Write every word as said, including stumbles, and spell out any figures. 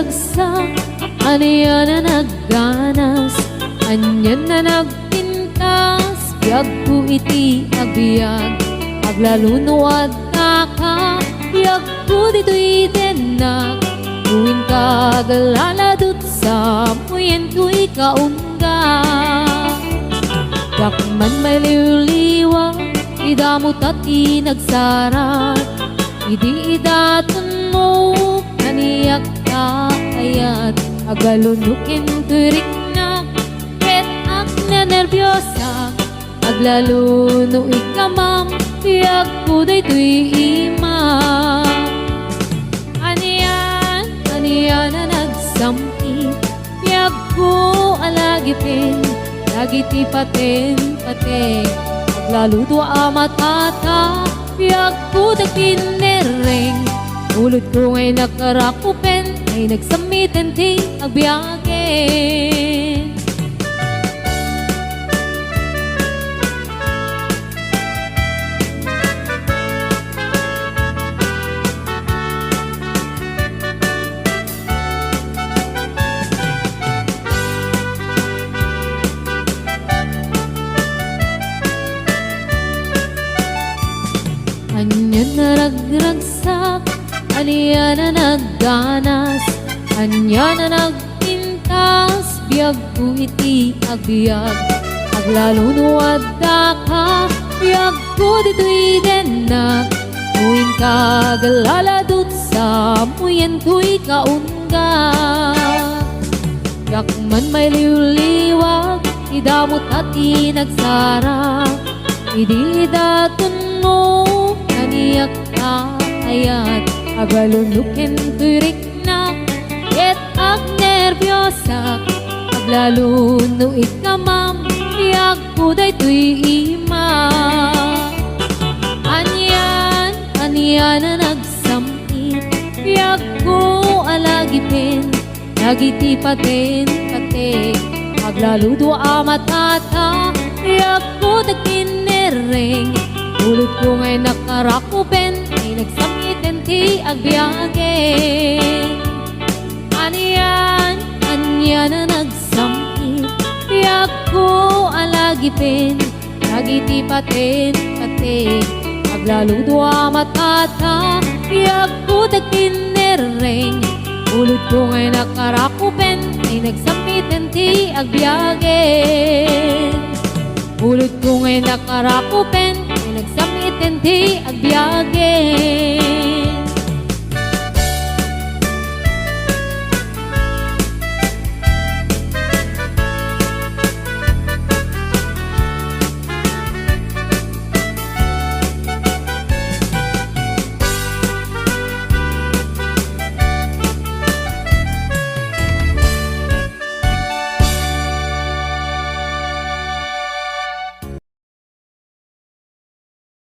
Sa ania na nagganas, ania na nagpintas, biagko iti agbiag, aglalo no addaka, biagko ditoy dennak, no inka aglaladut, samoyen toy kaunga. Diak man mailiwliwa, ti damo ta ti nagsara, idi idaton mo, kaniak ta kayat, aglalo no ken toy riknak, ket agnenerbiosak, aglalo no ikkamam, biagko daytoy ima. Anian, anian a nagsampit, biagko a lagipen, dagiti paten-pateg, aglalo dua a matata, biagko dagiti nerreng, ulodko nga innak a rakupen, ay nagsammiten ti agbiagen. Ania na ragragsak, ania na nagganas, ania na nagpintas, biagko iti agbiag. Aglalo no addaka, biagko ditoy dennak, no inka aglaladut, samoyen toy kaunga. Diak man mailiwliwag, ti damo ta ti nagsara, idi idaton mo, kaniak ta kayat, aglalo no ken toy riknak, ket agnerbiosak, aglalo no ikkamam, biagko daytoy ima. Anian, anian a nagsampit, biagko a lagipen, dagiti paten-pateg, aglalo dua a matata, biagko dagiti nerreng, ulodko nga innak a rakupen, ay nagsammiten ti agbiagen. Anian, anian a nagsampit, biagko a lagipen, dagiti paten-pateg, aglalo dua a matata, biagko dagiti nerreng, ulodko nga innak a rakupen, ay nagsammiten ti agbiagen. Ulodko nga innak a rakupen, ay nagsammiten ti agbiagen.